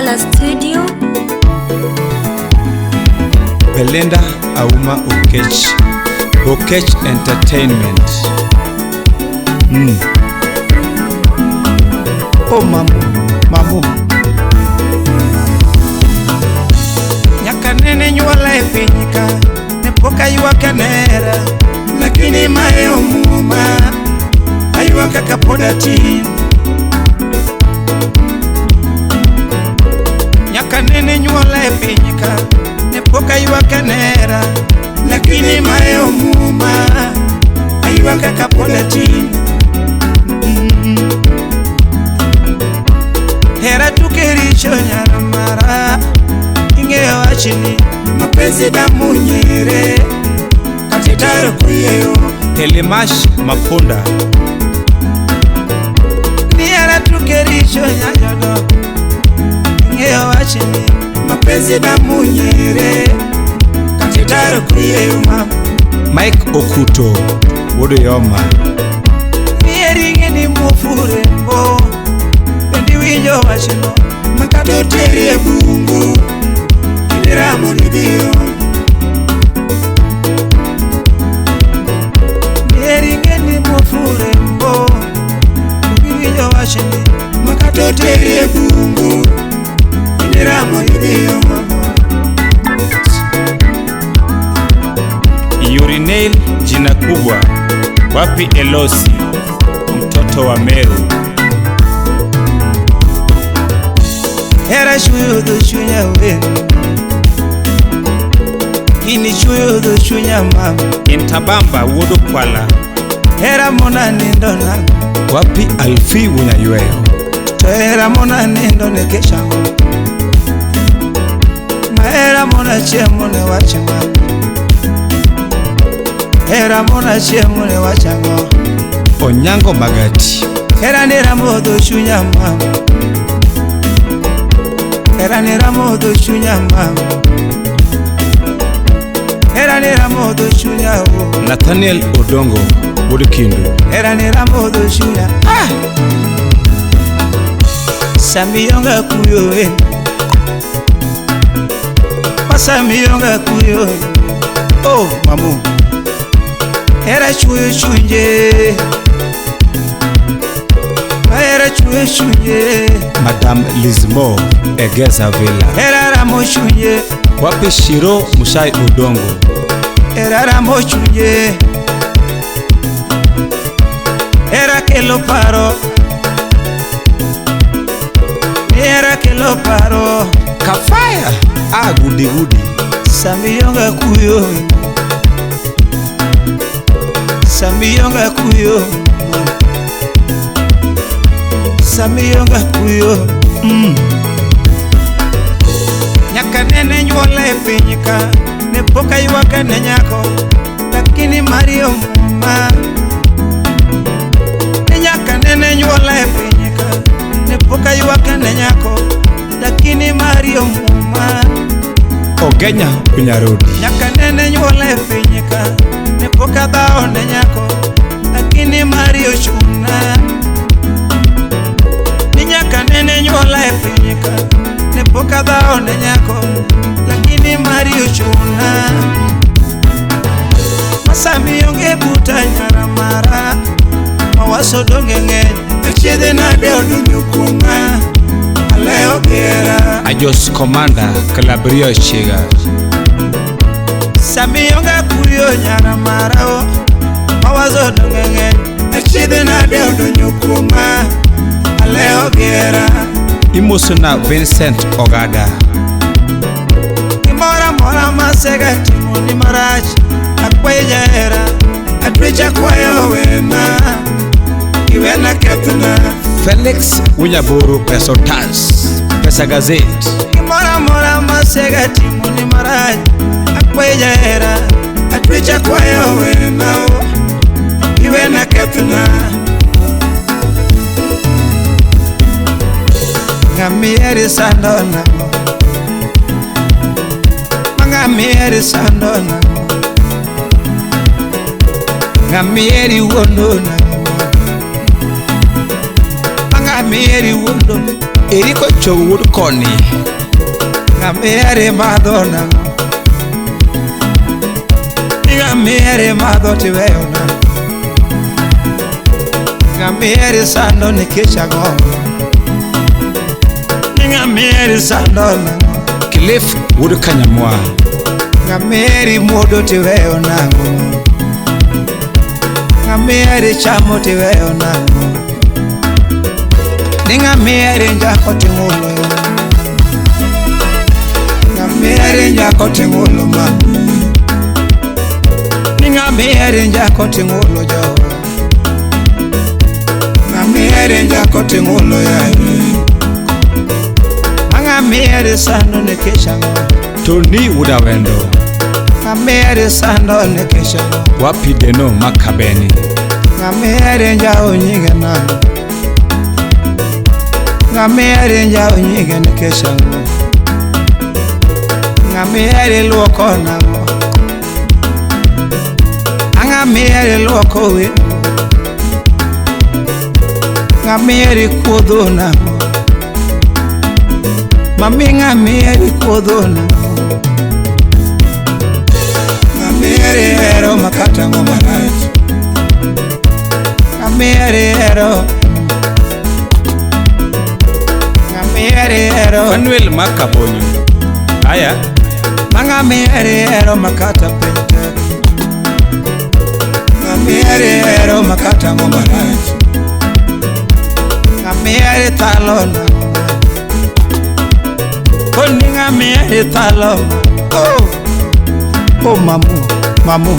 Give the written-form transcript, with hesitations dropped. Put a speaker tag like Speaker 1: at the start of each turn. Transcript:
Speaker 1: Dala Studio.
Speaker 2: Belinda Auma Okech, Okech Entertainment.
Speaker 3: Oh mamu, mamu. Nyaka nene nyuola e piny ka, ne pok aywak anera, lakini mae omuma, aywak kaka pod atin. Nyaka nene nyuola e piny ka, ne pok aywak anera, lakini mae omuma, aywak kaka pod atin. Hera tuke richo nyar mara, ing'eyo wachni, mapenzi damu nyere, katitaro kuyeyo.
Speaker 2: Elimash Mapunda.
Speaker 3: Ni hera tuke richo nyanyodo, ing'eyo wachni, mapenzi damu nyere, katitaro kuyeyo mama.
Speaker 2: Mike Okuto, Wuod Yoma.
Speaker 3: Ni heri ing'e ni muofu rembo, bendi winjo wachno, makata oteri e bungu, idiramo ni dhiyo. Ni heri ing'e ni muofu rembo, iwinjo wachni, makata oteri e bungu, idiramo ni dhiyo.
Speaker 2: Urinale jina kubwa, wapi Elosi, mtoto wa Meru.
Speaker 3: Hera chuyo dho chunya wen, gini chuyo dho chunya mama.
Speaker 2: Intabamba Wuod Kwala.
Speaker 3: Hera mona nindo nang'o,
Speaker 2: Wapi Alfi Wunyayweyo.
Speaker 3: To hera mona nindo ne keshango, ma hera mona chiemo ne wach ma, hera mona chiemo ne wach ang'o.
Speaker 2: Onyango Magati.
Speaker 3: Hera ne ramo dho chunya mama, hera ne ramo dho chunya mama, hera ne ramo dho chunya o.
Speaker 2: Nathaniel Odongo Wuod Kindu.
Speaker 3: Hera ne ramo dho chunya. Ah! Samiyonga kuyo e, Masamiyonga kuyo e. Oh mamu, hera chuyo chunje, hera chuyo chunje.
Speaker 2: Madame Lizmo Egeza Villa.
Speaker 3: Hera ramo chunje,
Speaker 2: Wapi Shiro Mushai Odongo.
Speaker 3: Hera ramo chunje, hera kelo paro, hera kelo paro.
Speaker 2: Kafaya ah gudi gudi.
Speaker 3: Samiyonga kuyo, Samiyonga kuyo, Samiyonga kuyo. Nyaka nene nyuola e piny ka, ne pok aywak ne nyako, lakini mari omuma. Ni nyaka nene nyuola e piny ka, ne pok aywak ne nyako, lakini mari omuma.
Speaker 2: Ogenya Pinyarodi.
Speaker 3: Nyaka nene nyuola e piny ka, ne pok adhawo ne nyako, lakini mari ochuna. Ni nyaka nene nyuola e piny ka, ne pok adhawo ne nyako, lakini mari ochuna. Masami onge buta nyara mara, mawaso donge ng'eny, achiedhe nade odonjo kuoma, alewo gera.
Speaker 2: Ajos Commander Calabria Chiga.
Speaker 3: Sami onge kuyo nyara mara o, mawaso donge ng'eny, achiedhe nade odonjo kuoma, alewo gera.
Speaker 2: Imosona Vincent Ogada.
Speaker 3: Gimoro amora masega timo ni marach, akwayo jahera, atwech akwayo wena, iwena kethna.
Speaker 2: Felix Winyaburu Peso Tas, Pesa Gazette.
Speaker 3: Gimoro amora masega timo ni marach, akwayo jahera, atwech akwayo wena, iwena kethna. Ng'ami eri sando nang'o, ng'ami eri sando nang'o, ng'ami eri wuondo nang'o, ng'ami eri wuondo.
Speaker 2: Eriko Chogo wuod koni.
Speaker 3: Ng'amiere madho nang'o? Ng'amiere madho tiweyo nang'o? Ng'amiere sando nikech ang'o? Ng'amiere sando nang'o?
Speaker 2: Cliff wuod Kanyamwa.
Speaker 3: Ng'amiere muodo tiweyo nang'o? Ng'amiere chamo tiweyo nang'o? Ni ng'amiere njako ting'ulo yo. Ng'amiere njako ting'ulo mami. Ni ng'amiere njako ting'ulo jowa. Ng'amiere njako ting'ulo yaye. Ng'amiere sando nikech ang'o?
Speaker 2: Tony wuod Awendo.
Speaker 3: Ng'amiere sando nikech ang'o?
Speaker 2: Wapideno makabeni.
Speaker 3: Ng'amiere njawo nyinge nang'o? Ng'amiere njawo nyinge nikech ang'o? Ng'amiere luoko nang'o? Ng'amiere luoko wendo. Ng'amiere kuodho nang'o? Mami ng'amiere kuodho nang'o? Ng'amiere hero makata ng'o marach. Ng'amiere hero. Ng'amiere hero.
Speaker 2: Manuel Makabonyo. Aya.
Speaker 3: Ng'amiere hero makata piny tek. Ng'amiere hero makata ng'o marach. Ng'amiere thalo nang'o? Koni ng'amiere thalo. Oh, oh mamu, mamu.